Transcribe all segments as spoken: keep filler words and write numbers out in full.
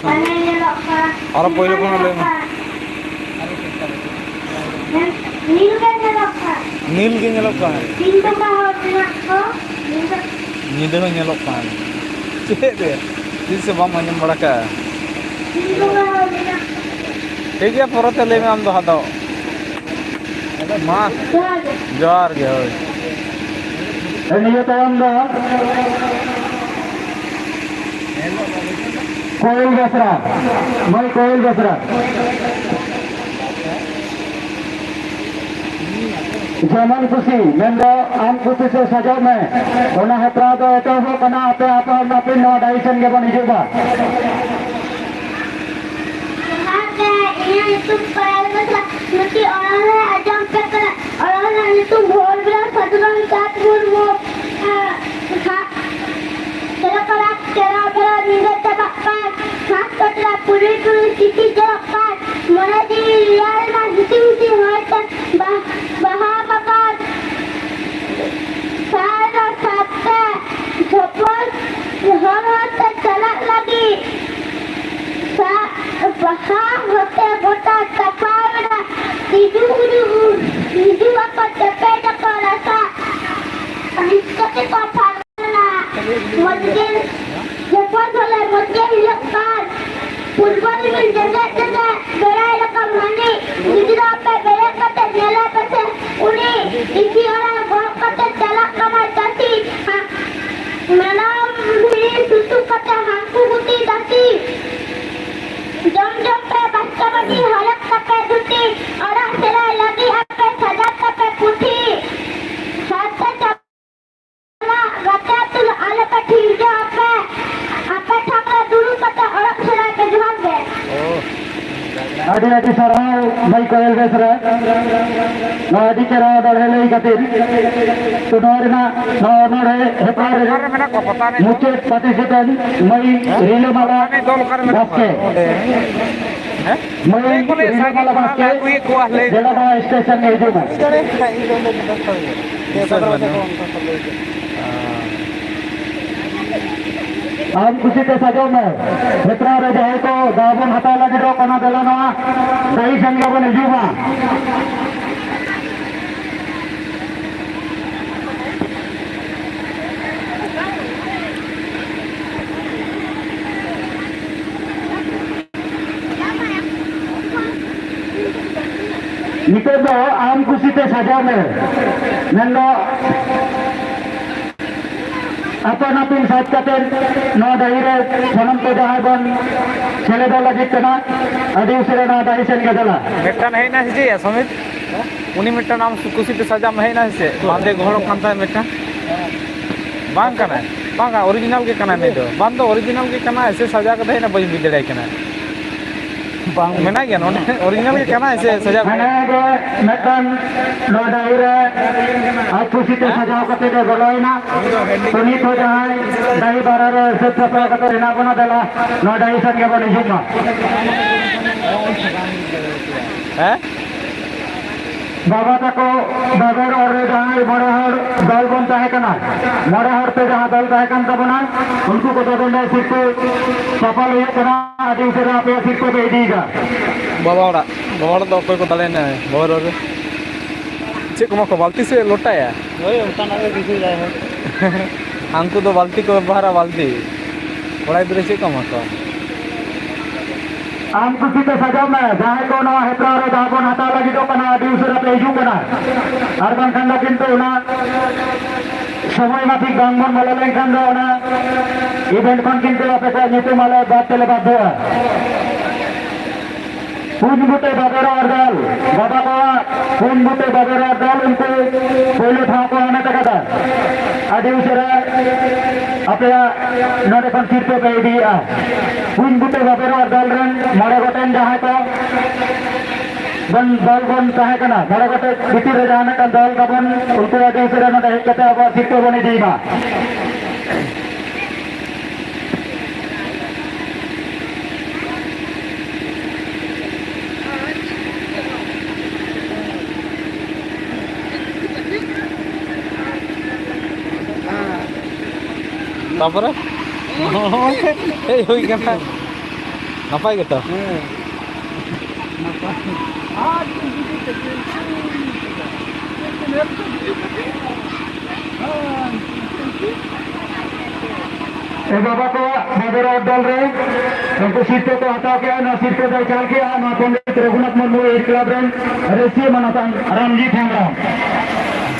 ᱵᱟᱝ ᱧᱮᱞᱚᱜ ᱠᱟᱱᱟ᱾ ᱟᱨᱚ ᱯᱳᱭᱞᱳ ᱠᱷᱚᱱᱟᱜ ᱞᱟᱹᱭ ᱢᱮ᱾ ᱱᱤᱞ ᱜᱮ ᱧᱮᱞᱚᱜ ᱠᱟᱱᱟ᱾ ᱱᱤᱞ ᱜᱮ ᱧᱮᱞᱚᱜ ᱠᱟᱱᱟ᱾ ᱛᱤᱱ ᱵᱚᱸᱜᱟ ᱦᱚᱲ ᱢᱮᱱᱟᱜ ᱠᱚ? ᱧᱤᱫᱟᱹ᱾ ᱧᱤᱫᱟᱹ ᱦᱚᱸ ᱧᱮᱞᱚᱜ ᱠᱟᱱ᱾ ᱪᱮᱫ ᱨᱮ? ᱛᱤᱥ ᱦᱚᱸ ᱵᱟᱢ ᱟᱸᱡᱚᱢ ᱵᱟᱲᱟ ᱠᱟᱜᱼᱟ? ᱛᱤᱱ ᱵᱚᱸᱜᱟ ᱦᱚᱲ ᱢᱮᱱᱟᱜ ᱠᱚ? ᱴᱷᱤᱠ ᱜᱮᱭᱟ, ᱯᱚᱨᱮᱛᱮ ᱞᱟᱹᱭ ᱢᱮ ᱟᱢ ᱫᱚ ᱟᱫᱚ᱾ ᱢᱟ᱾ ᱡᱚᱦᱟᱨ ᱜᱮ᱾ ᱡᱚᱦᱟᱨ ᱜᱮ, ᱦᱳᱭ᱾ ᱱᱤᱭᱟᱹ ᱛᱟᱭᱚᱢ ᱫᱚ ᱠᱳᱭᱮᱞ ᱵᱮᱥᱨᱟ, ᱢᱟᱹᱭ ᱠᱳᱭᱮᱞ ᱵᱮᱥᱨᱟ᱾ ᱡᱮᱢᱚᱱ ᱠᱩᱥᱤ, ᱢᱮᱱᱫᱚ ᱟᱢ ᱠᱩᱥᱤ ᱛᱮ ᱥᱟᱡᱟᱣ ᱢᱮ, ᱚᱱᱟ ᱦᱮᱯᱨᱟᱣ ᱫᱚ ᱮᱛᱚᱦᱚᱵᱚᱜ ᱠᱟᱱᱟ᱾ ᱟᱯᱮ ᱟᱯᱟᱱ ᱟᱹᱯᱤᱱ ᱱᱚᱣᱟ ᱰᱟᱦᱤ ᱥᱮᱱ ᱜᱮᱵᱚᱱ ᱦᱤᱡᱩᱜᱼᱟ᱾ ᱡᱚᱦᱟᱨ ᱜᱮ, ᱤᱧᱟᱹᱜ ᱧᱩᱛᱩᱢ ᱯᱟᱭᱮᱞ ᱵᱮᱥᱨᱟ᱾ ᱢᱤᱫᱴᱤᱡ ᱚᱱᱚᱬᱦᱮ ᱟᱸᱡᱚᱢ ᱯᱮ ᱠᱟᱱᱟ᱾ ᱚᱱᱚᱬᱦᱮ ᱧᱩᱛᱩᱢ ᱵᱷᱳᱨ ᱵᱮᱲᱟ ᱥᱟᱹᱫᱷᱩ ᱨᱟᱢᱪᱟᱸᱫᱽ ᱢᱩᱨᱢᱩ᱾ ᱟᱸ, ᱦᱟᱸᱜ, ᱪᱮᱫ ᱞᱮᱠᱟ ᱨᱟᱛ ᱪᱮᱨᱟ ᱵᱮᱲᱟ ᱧᱤᱫᱟᱹ ᱪᱟᱵᱟᱜ ᱠᱟᱱ, ᱜᱷᱟᱥ ᱠᱟᱪᱨᱟ ᱯᱩᱨᱤ ᱯᱩᱨᱤ ᱥᱤᱥᱤ ᱡᱚᱨᱚᱜ ᱠᱟᱱ, ᱢᱚᱱᱮ ᱡᱤᱣᱤ ᱨᱮᱭᱟᱲ ᱮᱱᱟ ᱦᱤᱥᱤ ᱦᱤᱥᱤ ᱦᱚᱭ ᱛᱮ ᱵᱟ-, ᱵᱟᱦᱟ ᱵᱟᱜᱟᱱ᱾ ᱥᱟᱨ ᱥᱟᱛᱮ ᱡᱷᱚᱯᱚᱨ ᱦᱚᱨ ᱦᱚᱨᱛᱮ ᱪᱟᱞᱟᱜ ᱞᱟᱹᱜᱤᱫ ᱥᱟ-, ᱵᱟᱦᱟ ᱦᱚᱛᱮ ᱜᱚᱴᱟ ᱛᱟᱯᱟᱣ ᱮᱱᱟ᱾ ᱛᱤᱡᱩ ᱩᱰᱩᱠ, ᱛᱤᱡᱩ ᱟᱠᱚ ᱪᱮᱯᱮᱡ ᱟᱠᱚ ᱨᱟᱥᱟ᱾ ᱦᱤᱥᱠᱟᱹ ᱛᱮᱠᱚ ᱯᱷᱟᱨᱱᱟ᱾ ᱢᱚᱡᱽ ᱜᱮ ᱡᱷᱚᱯᱚᱨ ᱦᱚᱞᱮ ᱢᱚᱡᱽ ᱜᱮ ᱦᱤᱞᱚᱜ ᱠᱟᱱ᱾ ᱯᱷᱩᱴᱵᱚᱞ ᱨᱤᱢᱤᱞ ᱡᱮᱜᱮᱫ ᱡᱮᱜᱮᱫ, ᱵᱮᱲᱟᱭ ᱨᱟᱠᱟᱵ ᱢᱟᱹᱱᱤᱡ᱾ ᱜᱤᱫᱽᱨᱟᱹ ᱟᱯᱮ ᱵᱮᱨᱮᱫ ᱠᱟᱛᱮ ᱧᱮᱞᱮ ᱯᱮᱥᱮ, ᱩᱱᱤ ᱤᱥᱤ ᱚᱲᱟᱜ ᱜᱚᱜ ᱠᱟᱛᱮ ᱪᱟᱞᱟᱜ ᱠᱟᱱᱟᱭ ᱛᱟᱹᱥᱤ᱾ ᱦᱟ-, ᱢᱮᱨᱚᱢ ᱵᱷᱤᱲᱤ ᱥᱩᱥᱩ ᱠᱟᱛᱮ ᱦᱟᱹᱱᱠᱩ ᱜᱩᱴᱤ ᱛᱟᱹᱥᱤ᱾ ᱡᱚᱢ ᱡᱚᱢ ᱯᱮ ᱵᱟᱥᱠᱟ ᱵᱟᱹᱴᱤ, ᱦᱚᱨᱚᱜ ᱛᱟᱯᱮ ᱫᱷᱩᱛᱤ, ᱚᱲᱟᱜ ᱥᱮᱞᱟᱭ ᱞᱟᱹᱜᱤᱫ ᱟᱯᱮ ᱥᱟᱡᱟᱣ ᱛᱟᱯᱮ ᱯᱩᱛᱷᱤ᱾ ᱦᱚᱨᱛᱮ ᱪᱟᱞᱟᱜ ᱜᱟᱛᱮ ᱟᱹᱛᱩ ᱟᱞᱚᱯᱮ ᱴᱷᱤᱠ ᱡᱚ ᱟᱯᱮ, ᱟᱯᱮ ᱴᱷᱟᱶ ᱨᱮ ᱫᱩᱲᱩᱵ ᱠᱟᱛᱮ ᱚᱞᱚᱜ ᱥᱮᱬᱟᱭ ᱯᱮ᱾ ᱡᱚᱦᱟᱨ ᱜᱮ᱾ ᱟᱹᱰᱤ ᱟᱹᱰᱤ ᱥᱟᱨᱦᱟᱣ ᱢᱟᱹᱭ ᱠᱚᱭᱮᱞ ᱵᱮᱥᱨᱟ, ᱱᱚᱣᱟ ᱟᱹᱰᱤ ᱪᱮᱦᱨᱟ ᱚᱱᱚᱬᱦᱮ ᱞᱟᱹᱭ ᱠᱷᱟᱹᱛᱤᱨ᱾ ᱛᱚ, ᱱᱚᱣᱟ ᱨᱮᱱᱟᱜ, ᱱᱚᱣᱟ ᱚᱱᱚᱬᱦᱮ ᱦᱮᱯᱨᱟᱣ ᱨᱮ ᱚᱠᱟᱨᱮ ᱢᱮᱱᱟᱜ ᱠᱚᱣᱟ ᱯᱟᱛᱟ ᱮᱱᱮᱡ ᱫᱚ? ᱢᱩᱪᱟᱹᱫ participant ᱢᱟᱹᱭ ᱦᱮᱸ? ᱨᱤᱞᱟᱹᱢᱟᱞᱟ ᱯᱟᱛᱟ ᱮᱱᱮᱡ ᱫᱚᱞ ᱚᱠᱟᱨᱮ ᱢᱮᱱᱟᱜ ᱠᱚᱣᱟ? ᱵᱟᱥᱠᱮ᱾ ᱦᱮᱸ? ᱢᱟᱹᱭ ᱞᱟᱹᱭ ᱠᱚ ᱞᱟᱹᱭ ᱥᱟᱸᱜᱮ ᱨᱤᱞᱟᱹᱢᱟᱞᱟ ᱠᱚ ᱵᱟᱥᱠᱮ, ᱟᱹᱜᱩᱭᱮᱫ ᱠᱚᱣᱟ, ᱞᱟᱹᱭ ᱡᱮᱞᱟ ᱱᱚᱣᱟ station ᱨᱮ ᱦᱤᱡᱩᱜ ᱢᱮ᱾ ᱦᱩᱭ ᱫᱟᱲᱮᱭᱟᱜ ᱠᱷᱟᱡ ᱤᱧ ᱫᱚ ᱚᱸᱰᱮ ᱫᱚ ᱵᱟᱹᱧ ᱵᱟᱲᱟᱭᱟ᱾ ᱫᱤᱥᱚᱢ ᱨᱮ ᱫᱚ ᱚᱱᱠᱟ ᱠᱚ ᱞᱟᱹᱭ ᱠᱮᱫ᱾ ᱟᱢ ᱠᱩᱥᱤᱛᱮ ᱥᱟᱡᱟᱣ ᱢᱮ᱾ ᱦᱮᱯᱨᱟᱣ ᱨᱮ ᱡᱟᱦᱟᱸᱭ ᱠᱚ ᱫᱟᱣ ᱵᱚᱱ ᱦᱟᱛᱟᱣ ᱞᱟᱹᱜᱤᱫᱚᱜ ᱠᱟᱱᱟ, ᱫᱮᱞᱟ ᱱᱚᱣᱟ ᱰᱟᱹᱦᱤ ᱥᱮᱱ ᱜᱮᱵᱚᱱ ᱦᱤᱡᱩᱜ ᱢᱟ᱾ ᱱᱤᱛᱚᱜ ᱫᱚ ᱟᱢ ᱠᱩᱥᱤᱛᱮ ᱥᱟᱡᱟᱣ ᱢᱮ, ᱢᱮᱱᱫᱚ ᱟᱯᱟᱱ ᱟᱹᱯᱤᱱ ᱥᱟᱡᱽ ᱠᱟᱛᱮ ᱱᱚᱣᱟ ᱰᱟᱹᱦᱤ ᱨᱮ ᱥᱟᱱᱟᱢ ᱠᱚ ᱡᱟᱦᱟᱸᱭ ᱵᱚᱱ ᱥᱮᱞᱮᱫᱚᱜ ᱞᱟᱹᱜᱤᱫ ᱠᱟᱱᱟ, ᱟᱹᱰᱤ ᱩᱥᱟᱹᱨᱟ ᱱᱚᱣᱟ ᱰᱟᱹᱦᱤ ᱥᱮᱱ ᱜᱮ ᱫᱮᱞᱟ᱾ ᱢᱤᱫᱴᱟᱝ ᱦᱮᱡ ᱮᱱᱟ ᱥᱮ ᱪᱮᱫ ᱥᱚᱢᱤᱛ? ᱩᱱᱤ ᱢᱤᱫᱴᱟᱝ ᱟᱢ ᱠᱩᱥᱤᱛᱮ ᱥᱟᱡᱟᱣ ᱦᱮᱡ ᱮᱱᱟ ᱥᱮ ᱪᱮᱫ? ᱵᱟᱸᱫᱮ ᱜᱚᱦᱚᱲᱚᱜ ᱠᱟᱱ ᱛᱟᱭ ᱢᱤᱫᱴᱟᱝ᱾ ᱵᱟᱝ ᱠᱟᱱᱟᱭ, ᱵᱟᱝᱟ, ᱚᱨᱤᱡᱤᱱᱟᱞ ᱜᱮ ᱠᱟᱱᱟᱭ ᱱᱩᱭ ᱫᱚ᱾ ᱵᱟᱝ ᱫᱚ ᱚᱨᱤᱡᱤᱱᱟᱞ ᱜᱮ ᱠᱟᱱᱟᱭ ᱥᱮ ᱥᱟᱡᱟᱣ ᱠᱟᱛᱮ ᱦᱮᱡ ᱮᱱᱟ, ᱵᱟᱹᱧ ᱵᱩᱡᱽ ᱫᱟᱲᱮᱭᱟᱭ ᱠᱟᱱᱟ᱾ ᱵᱟᱝ ᱢᱮᱱᱟᱭ ᱜᱮᱭᱟ ᱱᱚᱰᱮ, ᱚᱨᱤᱡᱤᱱᱟᱞ ᱜᱮ ᱠᱟᱱᱟᱭ ᱥᱮ ᱥᱟᱡᱟᱣ ᱠᱟᱱᱟᱭ? ᱦᱟᱱᱮ ᱜᱮ ᱢᱤᱫᱴᱟᱝ ᱱᱚᱣᱟ ᱰᱟᱹᱦᱤ ᱨᱮ ᱟᱡ ᱠᱩᱥᱤᱛᱮ ᱥᱟᱡᱟᱣ ᱠᱟᱛᱮ ᱮ ᱵᱚᱞᱚᱭᱮᱱᱟ᱾ ᱛᱚ ᱱᱤᱛ ᱦᱚᱸ ᱡᱟᱦᱟᱸᱭ ᱰᱟᱹᱦᱤ ᱵᱟᱨᱟ ᱨᱮ ᱥᱟᱹᱛ ᱥᱟᱯᱲᱟᱣ ᱠᱟᱛᱮ ᱦᱮᱱᱟᱜ ᱵᱚᱱᱟ, ᱫᱮᱞᱟ ᱱᱚᱣᱟ ᱰᱟᱹᱦᱤ ᱥᱮᱱ ᱜᱮᱵᱚᱱ ᱦᱤᱡᱩᱜ ᱢᱟ᱾ ᱦᱮᱸ? ᱵᱟᱵᱟ ᱛᱟᱠᱚ ᱵᱟᱵᱮᱨ ᱚᱨ ᱨᱮ ᱡᱟᱦᱟᱸᱭ ᱢᱚᱬᱮ ᱦᱚᱲ ᱫᱚᱞ ᱵᱚᱱ ᱛᱟᱦᱮᱸ ᱠᱟᱱᱟ, ᱢᱚᱬᱮ ᱦᱚᱲ ᱛᱮ ᱡᱟᱦᱟᱸ ᱫᱚᱞ ᱛᱟᱦᱮᱸ ᱠᱟᱱ ᱛᱟᱵᱚᱱᱟ, ᱩᱱᱠᱩ ᱠᱚᱫᱚ ᱱᱚᱰᱮ ᱥᱤᱨᱯᱟᱹ ᱪᱟᱯᱟᱞ ᱦᱩᱭᱩᱜ ᱠᱟᱱᱟ᱾ ᱟᱹᱰᱤ ᱩᱥᱟᱹᱨᱟ ᱟᱯᱮᱭᱟᱜ ᱥᱤᱨᱯᱟᱹ ᱯᱮ ᱤᱫᱤᱭᱮᱫᱟ᱾ ᱵᱟᱵᱟ ᱚᱲᱟᱜ, ᱵᱟᱵᱟ ᱚᱲᱟᱜ ᱫᱚ ᱚᱠᱚᱭ ᱠᱚ ᱫᱟᱲᱮᱭᱮᱱᱟ? ᱵᱟᱵᱟ ᱚᱲᱟᱜ ᱨᱮ ᱪᱮᱫ ᱠᱚ ᱮᱢᱟ ᱠᱚᱣᱟ? ᱵᱟᱹᱞᱛᱤ ᱥᱮ ᱞᱚᱴᱟᱭᱟ? ᱦᱳᱭ, ᱚᱱᱠᱟᱱᱟᱜ ᱜᱮ ᱠᱤᱪᱷᱩ ᱡᱟᱭᱦᱳᱠ᱾ ᱦᱟᱱᱠᱩ ᱫᱚ ᱵᱟᱹᱞᱛᱤ ᱠᱚ ᱵᱮᱵᱚᱦᱟᱨᱟ, ᱵᱟᱹᱞᱛᱤ᱾ ᱠᱚᱲᱟ ᱜᱤᱫᱽᱨᱟᱹ ᱪᱮᱫ ᱠᱚ ᱮᱢᱟ ᱠᱚᱣᱟ? ᱟᱢ ᱠᱩᱥᱤᱛᱮ ᱥᱟᱡᱟᱣ ᱢᱮ᱾ ᱡᱟᱦᱟᱸᱭ ᱠᱚ ᱱᱚᱣᱟ ᱦᱮᱯᱨᱟᱣ ᱨᱮ ᱫᱟᱣ ᱵᱚᱱ ᱦᱟᱛᱟᱣ ᱞᱟᱹᱜᱤᱫᱚᱜ ᱠᱟᱱᱟ, ᱟᱹᱰᱤ ᱩᱥᱟᱹᱨᱟ ᱯᱮ ᱦᱤᱡᱩᱜ ᱠᱟᱱᱟ, ᱟᱨ ᱵᱟᱝᱠᱷᱟᱱ ᱫᱚ ᱠᱤᱱᱛᱩ ᱚᱱᱟ ᱥᱚᱢᱚᱭ ᱢᱟᱯᱷᱤᱠ ᱵᱟᱝ ᱵᱚᱱ ᱵᱚᱞᱚ ᱞᱮᱱᱠᱷᱟᱱ ᱫᱚ ᱚᱱᱟ ᱤᱵᱷᱮᱱᱴ ᱠᱷᱚᱱ ᱠᱤᱱᱛᱩ ᱟᱯᱮ ᱠᱚᱣᱟᱜ ᱧᱩᱛᱩᱢ ᱟᱞᱮ ᱵᱟᱫ ᱛᱮᱞᱮ ᱵᱟᱫᱷᱚᱜᱼᱟ᱾ ᱯᱩᱱ ᱵᱩᱴᱟᱹ ᱵᱟᱵᱮᱨ ᱚᱨ ᱫᱚᱞ, ᱵᱟᱵᱟ ᱠᱚᱣᱟᱜ ᱯᱩᱱ ᱵᱩᱴᱟᱹ ᱵᱟᱵᱮᱨ ᱚᱨ ᱫᱚᱞ, ᱩᱱᱠᱩ ᱯᱳᱭᱞᱳ ᱴᱷᱟᱶ ᱠᱚ ᱦᱟᱢᱮᱴ ᱟᱠᱟᱫᱟ᱾ ᱟᱹᱰᱤ ᱩᱥᱟᱹᱨᱟ ᱟᱯᱮᱭᱟᱜ ᱱᱚᱰᱮ ᱠᱷᱚᱱ ᱥᱤᱨᱯᱟᱹ ᱯᱮ ᱤᱫᱤᱭᱮᱫᱼᱟ᱾ ᱯᱩᱱ ᱵᱩᱴᱟᱹ ᱵᱟᱵᱮᱨ ᱚᱨ ᱫᱚᱞ ᱨᱮᱱ ᱢᱚᱬᱮ ᱜᱚᱴᱮᱱ ᱡᱟᱦᱟᱸᱭ ᱠᱚ ᱵᱚᱱ, ᱫᱚᱞ ᱵᱚᱱ ᱛᱟᱦᱮᱸ ᱠᱟᱱᱟ, ᱢᱚᱬᱮ ᱜᱚᱴᱮᱡ ᱵᱷᱤᱛᱤᱨ ᱨᱮ ᱡᱟᱦᱟᱸ ᱢᱤᱫᱴᱟᱝ ᱫᱚᱞ ᱛᱟᱵᱚᱱ, ᱩᱱᱠᱩ ᱟᱹᱰᱤ ᱩᱥᱟᱹᱨᱟ ᱱᱚᱰᱮ ᱦᱮᱡ ᱠᱟᱛᱮ ᱟᱵᱚᱣᱟᱜ ᱥᱤᱨᱯᱟᱹ ᱵᱚᱱ ᱤᱫᱤᱭ ᱢᱟ᱾ ᱛᱟᱯᱚᱨᱮ ᱦᱮᱡ ᱦᱩᱭ ᱠᱟᱱᱟ᱾ ᱱᱟᱯᱟᱭ ᱜᱮᱛᱚ? ᱦᱮᱸ᱾ ᱮ ᱵᱟᱵᱟ ᱠᱚ, ᱵᱟᱵᱮᱨ ᱫᱚᱞ ᱨᱮ ᱩᱱᱠᱩ ᱥᱤᱨᱯᱟᱹ ᱠᱚ ᱦᱟᱛᱟᱣ ᱠᱮᱜᱼᱟ, ᱱᱚᱣᱟ ᱥᱤᱨᱯᱟᱹ ᱫᱚᱭ ᱪᱟᱞ ᱠᱮᱜᱼᱟ ᱱᱚᱣᱟ ᱯᱚᱱᱰᱤᱛ ᱨᱚᱜᱷᱩᱱᱟᱛᱷ ᱢᱩᱨᱢᱩ ᱮᱭᱤᱴ ᱠᱞᱟᱵᱽ ᱨᱮᱱ ᱨᱟᱹᱥᱤᱭᱟᱹ ᱢᱟᱱᱚᱛᱟᱱ ᱨᱟᱢᱡᱤᱛ ᱦᱮᱢᱵᱨᱚᱢ᱾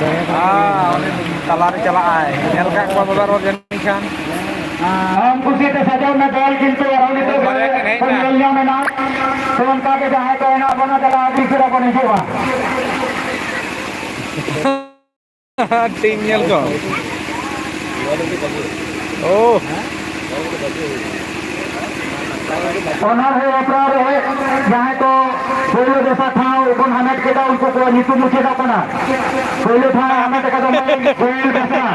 ᱦᱮᱸ, ᱩᱱᱤ ᱛᱟᱞᱟᱨᱮ ᱪᱟᱞᱟᱜᱼᱟᱭ, ᱧᱮᱞ ᱠᱟᱜ ᱠᱚᱣᱟ ᱵᱟᱵᱮᱨ ᱨᱚᱲ ᱡᱟᱹᱱᱤᱡ ᱠᱷᱟᱱ᱾ ᱟᱢ ᱠᱩᱥᱤᱛᱮ ᱥᱟᱡᱟᱣ ᱢᱮ ᱫᱚᱞ, ᱠᱤᱱᱛᱩ ᱟᱨᱦᱚᱸ ᱱᱤᱛᱚᱜ ᱵᱟᱨᱭᱟ ᱠᱤᱱ ᱦᱮᱡ ᱠᱚ ᱮᱱᱟ᱾ ᱧᱮᱞ ᱧᱟᱢ ᱮᱱᱟ᱾ ᱛᱚ ᱚᱱᱠᱟ ᱜᱮ ᱡᱟᱦᱟᱸᱭ ᱠᱚ ᱦᱮᱱᱟᱜ ᱵᱚᱱᱟ, ᱫᱮᱞᱟ ᱟᱹᱰᱤ ᱩᱥᱟᱹᱨᱟ ᱵᱚᱱ ᱦᱤᱡᱩᱜᱼᱟ᱾ ᱴᱤᱢ ᱧᱮᱞ ᱠᱚ᱾ ᱳ᱾ ᱚᱱᱟ ᱨᱮ ᱦᱮᱯᱨᱟᱣ ᱨᱮ ᱡᱟᱦᱟᱸᱭ ᱠᱚ ᱯᱳᱭᱞᱳ ᱫᱚᱥᱟᱨ ᱴᱷᱟᱶ ᱵᱚᱱ ᱦᱟᱢᱮᱴ ᱠᱮᱫᱟ, ᱩᱱᱠᱩ ᱠᱚᱣᱟᱜ ᱧᱩᱛᱩᱢ ᱩᱪᱷᱟᱹᱱᱚᱜ ᱠᱟᱱᱟ᱾ ᱯᱳᱭᱞᱳ ᱴᱷᱟᱶ ᱦᱟᱢᱮᱴ ᱟᱠᱟᱫᱟ ᱢᱟᱹᱭ ᱜᱳᱭᱮᱞ ᱵᱮᱥᱨᱟ᱾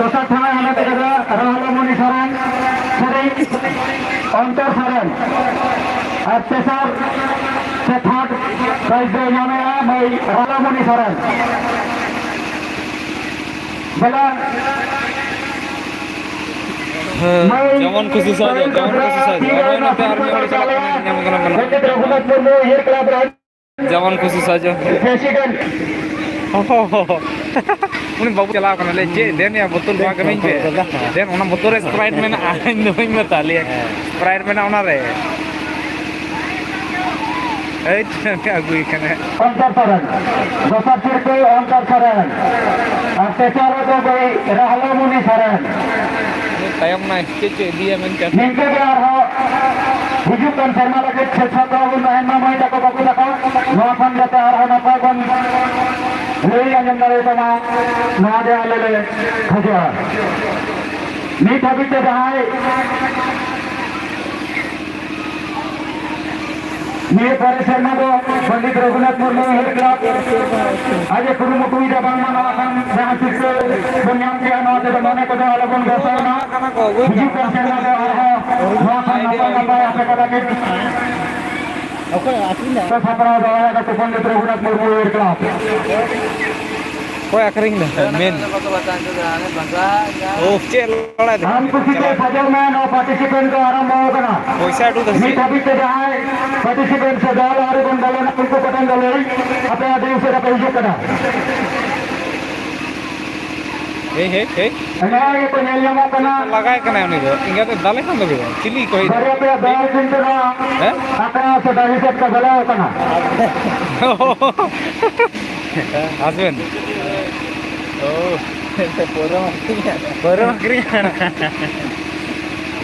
ᱫᱚᱥᱟᱨ ᱴᱷᱟᱶ ᱦᱟᱢᱮᱴ ᱟᱠᱟᱫᱟ ᱨᱟᱦᱞᱟᱢᱚᱱᱤ ᱥᱚᱨᱮᱱ, ᱥᱚᱨᱮᱱ, ᱚᱱᱛᱚᱨ ᱥᱚᱨᱮᱱ᱾ ᱟᱨ ᱛᱮᱥᱟᱨ ᱥᱮ ᱛᱷᱟᱨᱰ ᱯᱨᱟᱭᱤᱡᱽ ᱫᱚᱭ ᱧᱟᱢᱮᱜᱼᱟ ᱢᱟᱹᱭ ᱨᱟᱦᱞᱟᱢᱚᱱᱤ ᱥᱚᱨᱮᱱ᱾ ᱫᱮᱞᱟ᱾ ᱦᱮᱸ, ᱡᱮᱢᱚᱱ ᱠᱷᱩᱥᱤ ᱥᱟᱡᱟᱣ, ᱡᱮᱢᱚᱱ ᱠᱷᱩᱥᱤ ᱥᱟᱡᱟᱣ᱾ ᱱᱚᱜᱼᱚᱭ ᱱᱚᱛᱮ ᱟᱨ ᱢᱤᱫ ᱦᱚᱲ ᱪᱟᱞᱟᱜ ᱠᱟᱱᱟ, ᱧᱮᱞ ᱧᱟᱢ ᱠᱟᱱᱟ ᱢᱮᱱᱟᱜ᱾ ᱯᱚᱱᱰᱤᱛ ᱨᱚᱜᱷᱩᱱᱟᱛᱷ ᱢᱩᱨᱢᱩ ᱩᱭᱦᱟᱹᱨ ᱠᱞᱟᱵᱽ ᱨᱮᱱ ᱡᱮᱢᱚᱱ ᱠᱷᱩᱥᱤ ᱥᱟᱡᱟᱣ᱾ ᱯᱨᱮᱥᱤᱰᱮᱱᱴ᱾ ᱦᱚᱸ, ᱦᱚᱸ, ᱦᱚᱸ᱾ ᱩᱱᱤ ᱵᱟᱹᱵᱩ ᱪᱟᱞᱟᱣ ᱠᱟᱱᱟ, ᱞᱟᱹᱭ, "ᱪᱮᱫ? ᱫᱮᱱ ᱭᱟ, ᱵᱳᱛᱚᱞ ᱱᱚᱣᱟ ᱠᱟᱹᱢᱤᱧ ᱯᱮ᱾ ᱫᱮᱱ, ᱚᱱᱟ ᱵᱳᱛᱚᱞ ᱨᱮ ᱥᱯᱨᱟᱭᱤᱴ ᱢᱮᱱᱟᱜᱼᱟ, ᱤᱧ ᱫᱚ ᱵᱟᱹᱧ ᱢᱮᱛᱟ ᱞᱮᱭᱟ, ᱥᱯᱨᱟᱭᱤᱴ ᱢᱮᱱᱟᱜᱼᱟ ᱚᱱᱟ ᱨᱮ᱾" ᱮᱭ, ᱟᱹᱜᱩᱭ ᱠᱟᱱᱟ᱾ ᱚᱱᱛᱚᱨ ᱥᱚᱨᱮᱱ, ᱫᱚᱥᱟᱨ ᱥᱤᱨᱯᱟᱹ ᱚᱱᱛᱚᱨ ᱥᱚᱨᱮᱱ, ᱟᱨ ᱛᱮᱥᱟᱨ ᱨᱮᱫᱚ ᱵᱟᱹᱭ ᱨᱟᱦᱞᱟᱢᱩᱱᱤ ᱥᱚᱨᱮᱱ᱾ ᱛᱟᱭᱚᱢ ᱱᱟᱭ, ᱪᱮᱫ ᱪᱮᱫ ᱤᱫᱤᱭᱟ ᱢᱮᱱᱛᱮ᱾ ᱱᱤᱝᱠᱟᱹ ᱜᱮ ᱟᱨᱦᱚᱸ ᱦᱤᱡᱩᱜ ᱠᱟᱱ ᱥᱮᱨᱢᱟ ᱞᱟᱹᱜᱤᱫ ᱥᱟᱹᱛ ᱥᱟᱯᱲᱟᱣ ᱵᱚᱱ ᱛᱟᱦᱮᱱ ᱢᱟ ᱢᱟᱹᱭ ᱛᱟᱠᱚ, ᱵᱟᱹᱵᱩ ᱛᱟᱠᱚ᱾ ᱱᱚᱣᱟ ᱠᱷᱚᱱ ᱡᱟᱛᱮ ᱟᱨᱦᱚᱸ ᱱᱟᱯᱟᱭ ᱵᱚᱱ ᱞᱟᱹᱭ ᱟᱸᱡᱚᱢ ᱫᱟᱲᱮᱭᱟᱠᱚ ᱢᱟ, ᱱᱚᱣᱟ ᱜᱮ ᱟᱞᱮ ᱞᱮ ᱠᱷᱚᱡᱚᱜᱼᱟ᱾ ᱱᱤᱛ ᱦᱟᱹᱵᱤᱡ ᱛᱮ ᱡᱟᱦᱟᱸᱭ ᱱᱤᱭᱟᱹ ᱯᱚᱨᱮ ᱥᱮᱨᱢᱟ ᱫᱚ ᱯᱚᱱᱰᱤᱛ ᱨᱚᱜᱷᱩᱱᱟᱛᱷ ᱢᱩᱨᱢᱩ ᱩᱭᱦᱟᱹᱨ ᱠᱞᱟᱵᱽ ᱟᱡ ᱮ ᱠᱩᱨᱩᱢᱩᱴᱩᱭᱮᱫᱟ, ᱵᱟᱝᱢᱟ ᱱᱚᱣᱟ ᱠᱷᱟᱱ ᱡᱟᱦᱟᱸ ᱥᱤᱨᱯᱟᱹ ᱵᱚᱱ ᱧᱟᱢ ᱠᱮᱜᱼᱟ, ᱱᱚᱣᱟ ᱛᱮᱫᱚ ᱢᱚᱱᱮ ᱠᱚᱫᱚ ᱟᱞᱚᱵᱚᱱ ᱵᱮᱥᱟᱣ ᱢᱟ᱾ ᱦᱤᱡᱩᱜ ᱠᱟᱱ ᱥᱮᱨᱢᱟ ᱫᱚ ᱟᱨᱦᱚᱸ ᱱᱚᱣᱟ ᱠᱷᱚᱱ ᱱᱟᱯᱟᱭ ᱱᱟᱯᱟᱭ ᱟᱯᱮ ᱠᱚ ᱞᱟᱹᱜᱤᱫ ᱚᱠᱚᱭ ᱟᱹᱠᱷᱨᱤᱧ ᱫᱟ? ᱥᱟᱯᱲᱟᱣ ᱫᱚᱦᱚᱭᱟ ᱯᱚᱱᱰᱤᱛ ᱨᱚᱜᱷᱩᱱᱟᱛᱷ ᱢᱩᱨᱢᱩ ᱩᱭᱦᱟᱹᱨ ᱠᱞᱟᱵᱽ᱾ ᱚᱠᱚᱭ ᱟᱹᱠᱷᱨᱤᱧ ᱫᱟ? ᱢᱮᱱ᱾ ᱳ, ᱪᱮᱫ ᱞᱚᱲᱟᱭ ᱫᱟ? ᱟᱢ ᱠᱩᱥᱤᱛᱮ ᱥᱟᱡᱟᱣ ᱢᱮ, ᱱᱚᱣᱟ participant ᱠᱚ ᱟᱨᱟᱢᱵᱷᱚ ᱟᱠᱟᱱᱟ᱾ ᱯᱚᱭᱥᱟ ᱩᱰᱩᱠ ᱫᱟ ᱥᱮ ᱱᱤᱛ ᱪᱮᱫ? ᱦᱟᱹᱵᱤᱡ ᱛᱮ ᱡᱟᱦᱟᱸᱭ participant ᱥᱮ ᱫᱚᱞ ᱟᱹᱣᱨᱤ ᱵᱚᱱ ᱵᱚᱞᱚᱱᱟ, ᱩᱱᱠᱩ ᱠᱚᱴᱷᱮᱱ ᱫᱚ ᱞᱟᱹᱭ, ᱟᱯᱮ ᱟᱹᱰᱤ ᱩᱥᱟᱹᱨᱟ ᱯᱮ ᱦᱤᱡᱩᱜ ᱠᱟᱱᱟ᱾ ᱦᱮᱭ, ᱦᱮᱭ, ᱦᱮᱭ᱾ ᱱᱚᱜᱼᱚᱭ ᱜᱮᱠᱚ ᱧᱮᱞ ᱧᱟᱢᱚᱜ ᱠᱟᱱᱟ᱾ ᱞᱟᱜᱟᱭ ᱠᱟᱱᱟᱭ ᱩᱱᱤ ᱫᱚ, ᱮᱸᱜᱟᱛᱮ ᱫᱟᱞᱮ ᱠᱷᱟᱱ ᱫᱚ ᱦᱩᱭᱩᱜᱼᱟ᱾ ᱪᱤᱞᱤ ᱠᱚ ᱦᱩᱭᱩᱜᱼᱟ? ᱵᱟᱨᱭᱟ ᱯᱮᱭᱟ ᱫᱚᱞ ᱠᱤᱱᱛᱩ ᱱᱚᱣᱟ ᱦᱮᱸ? ᱟᱠᱷᱲᱟ ᱥᱮ ᱰᱟᱹᱦᱤ ᱥᱮᱫ ᱠᱚ ᱵᱚᱞᱚ ᱟᱠᱟᱱᱟ᱾ ᱦᱟᱥᱵᱮᱱᱰ᱾ ᱳ᱾ ᱯᱟᱹᱣᱨᱟᱹ ᱟᱹᱠᱷᱨᱤᱧ᱾ ᱯᱟᱹᱣᱨᱟᱹ ᱟᱹᱠᱷᱨᱤᱧ᱾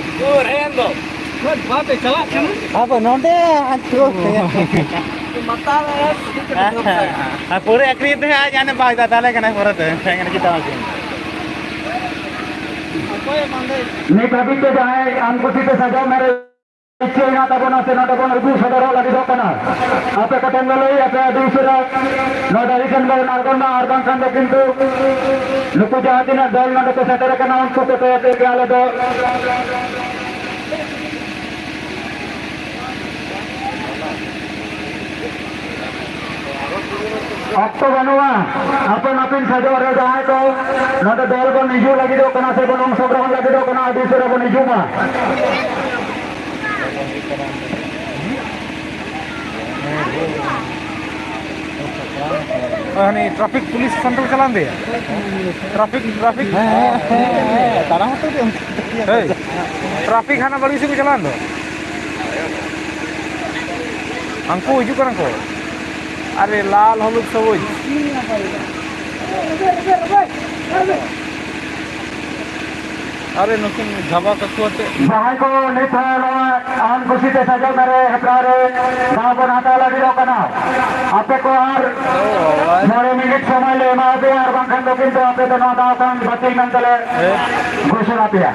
ᱩᱠᱩᱨ ᱦᱮᱡ ᱮᱱ ᱫᱚ? ᱵᱟᱯᱮ ᱪᱟᱞᱟᱜ ᱠᱟᱱᱟ? ᱟᱵᱚ ᱱᱚᱰᱮ ᱟᱹᱛᱩ᱾ ᱢᱟᱛᱟᱞ ᱮ ᱥᱩᱫᱷᱩ ᱠᱟᱹᱴᱤᱡ ᱫᱚ ᱥᱟᱭ᱾ ᱟᱨ ᱯᱟᱹᱣᱨᱟᱹ ᱟᱹᱠᱷᱨᱤᱧ ᱛᱮ ᱟᱡ ᱦᱟᱱᱮ ᱵᱟᱭ ᱫᱟᱫᱟᱞᱮ ᱠᱟᱱᱟᱭ ᱯᱚᱨᱮᱛᱮ᱾ ᱢᱮᱛᱟᱭ ᱠᱟᱱᱟ ᱪᱮᱫᱟᱜ ᱮᱢ ᱟᱹᱠᱷᱨᱤᱧ? ᱚᱠᱚᱭᱮ ᱵᱟᱸᱫᱮ? ᱱᱤᱛ ᱦᱟᱹᱵᱤᱡ ᱛᱮ ᱡᱟᱦᱟᱸᱭ ᱟᱢ ᱠᱩᱥᱤᱛᱮ ᱥᱟᱡᱟᱣ ᱢᱮ ᱨᱮ ᱤᱪᱪᱷᱟᱹ ᱦᱮᱱᱟᱜ ᱛᱟᱵᱚᱱᱟ ᱥᱮ ᱱᱚᱰᱮ ᱵᱚᱱ ᱩᱫᱩᱜ ᱥᱚᱫᱚᱨᱚᱜ ᱞᱟᱹᱜᱤᱫᱚᱜ ᱠᱟᱱᱟ᱾ ᱟᱯᱮ ᱠᱚᱴᱷᱮᱱ ᱫᱚ ᱞᱟᱹᱭ ᱟᱯᱮ ᱟᱹᱰᱤ ᱩᱥᱟᱹᱨᱟ ᱱᱚᱣᱟ ᱰᱟᱹᱦᱤ ᱥᱮᱱ ᱵᱚᱱ ᱟᱬᱜᱚᱱ ᱢᱟ, ᱟᱨ ᱵᱟᱝᱠᱷᱟᱱ ᱫᱚ ᱠᱤᱱᱛᱩ ᱱᱩᱠᱩ ᱡᱟᱦᱟᱸ ᱛᱤᱱᱟᱹᱜ ᱫᱚᱞ ᱱᱚᱰᱮ ᱠᱚ ᱥᱮᱴᱮᱨ ᱟᱠᱟᱱᱟ ᱩᱱᱠᱩ ᱠᱚ ᱛᱟᱭᱚᱢ ᱛᱮᱜᱮ ᱟᱞᱮ ᱫᱚ ᱚᱠᱛᱚ ᱵᱟᱹᱱᱩᱜᱼᱟ᱾ ᱟᱯᱟᱱ ᱟᱹᱯᱤᱱ ᱥᱟᱡᱟᱣ ᱨᱮ ᱡᱟᱦᱟᱸᱭ ᱠᱚ ᱱᱚᱰᱮ ᱫᱚᱞ ᱵᱚᱱ ᱦᱤᱡᱩᱜ ᱞᱟᱹᱜᱤᱫᱚᱜ ᱠᱟᱱᱟ ᱥᱮ ᱵᱚᱱ ᱚᱝᱥᱚᱜᱨᱚᱦᱚᱱ ᱞᱟᱹᱜᱤᱫᱚᱜ ᱠᱟᱱᱟ, ᱟᱹᱰᱤ ᱩᱥᱟᱹᱨᱟ ᱵᱚᱱ ᱦᱤᱡᱩᱜ ᱢᱟ᱾ ᱦᱟᱹᱱᱤ traffic police ᱥᱮᱱ ᱠᱚ ᱪᱟᱞᱟᱣ ᱮᱱ ᱫᱚᱭᱟ᱾ Traffic, traffic᱾ ᱦᱮᱸ, ᱦᱮᱸ, ᱦᱮᱸ, ᱦᱮᱸ, ᱛᱟᱲᱟᱢ ᱦᱚᱸᱛᱚ ᱩᱱᱠᱩ ᱦᱮᱸ᱾ Traffic ᱦᱟᱱᱟ ᱵᱟᱲᱜᱮ ᱥᱮᱫ ᱠᱚ ᱪᱟᱞᱟᱣ ᱮᱱ ᱫᱚ᱾ ᱦᱟᱱᱠᱩ ᱦᱤᱡᱩᱜ ᱠᱟᱱᱟ ᱠᱚ᱾ ᱟᱨᱮ ᱞᱟᱞ ᱦᱚᱞᱩᱫ ᱥᱚᱵᱩᱡ᱾ ᱟᱨᱮ ᱱᱩᱠᱤᱱ ᱫᱷᱟᱵᱟ ᱠᱟᱠᱚ ᱟᱛᱮ᱾ ᱡᱟᱦᱟᱸᱭ ᱠᱚ ᱱᱤᱛ ᱦᱚᱸ ᱱᱚᱣᱟ ᱟᱢ ᱠᱩᱥᱤᱛᱮ ᱥᱟᱡᱟᱣ ᱫᱟᱨᱮ ᱦᱮᱯᱨᱟᱣ ᱨᱮ ᱫᱟᱣ ᱵᱚᱱ ᱦᱟᱛᱟᱣ ᱞᱟᱹᱜᱤᱫᱚᱜ ᱠᱟᱱᱟ, ᱟᱯᱮ ᱠᱚ ᱟᱨ ᱢᱚᱬᱮ ᱢᱤᱱᱤᱴ ᱥᱚᱢᱚᱭ ᱞᱮ ᱮᱢᱟ ᱯᱮᱭᱟ, ᱟᱨ ᱵᱟᱝᱠᱷᱟᱱ ᱫᱚ ᱠᱤᱱᱛᱩ ᱟᱯᱮ ᱫᱚ ᱱᱚᱣᱟ ᱫᱟᱣ ᱠᱷᱚᱱ ᱵᱟᱹᱛᱤᱞ ᱢᱮᱱᱛᱮ ᱞᱮ ᱦᱮᱸ᱾ ᱜᱷᱳᱥᱚᱱᱟ ᱯᱮᱭᱟ᱾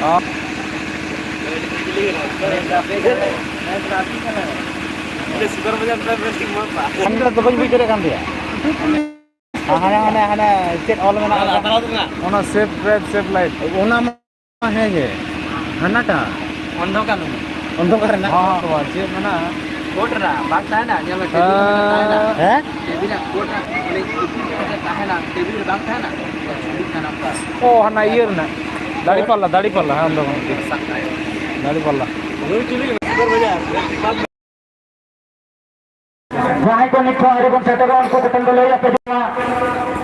ᱦᱚᱸ᱾ ᱟᱢ ᱫᱚ ᱵᱟᱹᱧ ᱵᱩᱡᱽ ᱫᱟᱲᱮᱭᱟᱜ ᱠᱟᱱ ᱛᱟᱭᱟ᱾ ᱦᱟᱱᱮ, ᱦᱟᱱᱮ, ᱦᱟᱱᱮ ᱪᱮᱫ ᱚᱞ ᱢᱮᱱᱟᱜ ᱟᱠᱟᱫ? ᱚᱱᱟ save drive, save life᱾ ᱚᱱᱟ ᱢᱟ ᱦᱮᱸ ᱜᱮ᱾ ᱦᱟᱱᱟᱴᱟᱜ᱾ ᱚᱱᱫᱷᱚᱠᱟᱨ ᱨᱮᱱᱟᱜ᱾ ᱚᱱᱫᱷᱚᱠᱟᱨ ᱨᱮᱱᱟᱜ? ᱦᱚᱸ, ᱦᱚᱸ, ᱪᱮᱫ ᱢᱮᱱᱟᱜᱼᱟ? ᱠᱳᱰ ᱨᱮ ᱵᱟᱝ ᱛᱟᱦᱮᱱᱟ, ᱧᱮᱞ ᱢᱮ, ᱴᱮᱵᱤᱞ ᱨᱮ ᱛᱟᱦᱮᱱᱟ᱾ ᱦᱮᱸ? ᱴᱮᱵᱤᱞ ᱨᱮ ᱠᱳᱰ ᱨᱮ, ᱢᱟᱱᱮ, ᱴᱮᱵᱤᱞ ᱨᱮ ᱛᱟᱦᱮᱱᱟ, ᱴᱮᱵᱤᱞ ᱨᱮ ᱵᱟᱝ ᱛᱟᱦᱮᱱᱟ᱾ ᱚ, ᱦᱟᱱᱟ ᱤᱭᱟᱹ ᱨᱮᱱᱟᱜ᱾ ᱫᱟᱲᱤᱯᱟᱞᱞᱟ, ᱫᱟᱲᱤᱯᱟᱞᱞᱟ, ᱦᱮᱸ, ᱚᱸᱰᱮ ᱠᱷᱚᱱ᱾ ᱫᱟᱲᱤᱯᱟᱞᱞᱟ᱾ ᱡᱟᱦᱟᱸᱭ ᱠᱚ ᱱᱤᱛ ᱦᱚᱸ ᱟᱹᱣᱨᱤ ᱵᱚᱱ ᱥᱮᱴᱮᱨᱚᱜᱼᱟ, ᱩᱱᱠᱩ ᱠᱚᱴᱷᱮᱱ ᱫᱚ ᱞᱟᱹᱭ ᱟᱯᱮ ᱡᱮ ᱱᱚᱣᱟ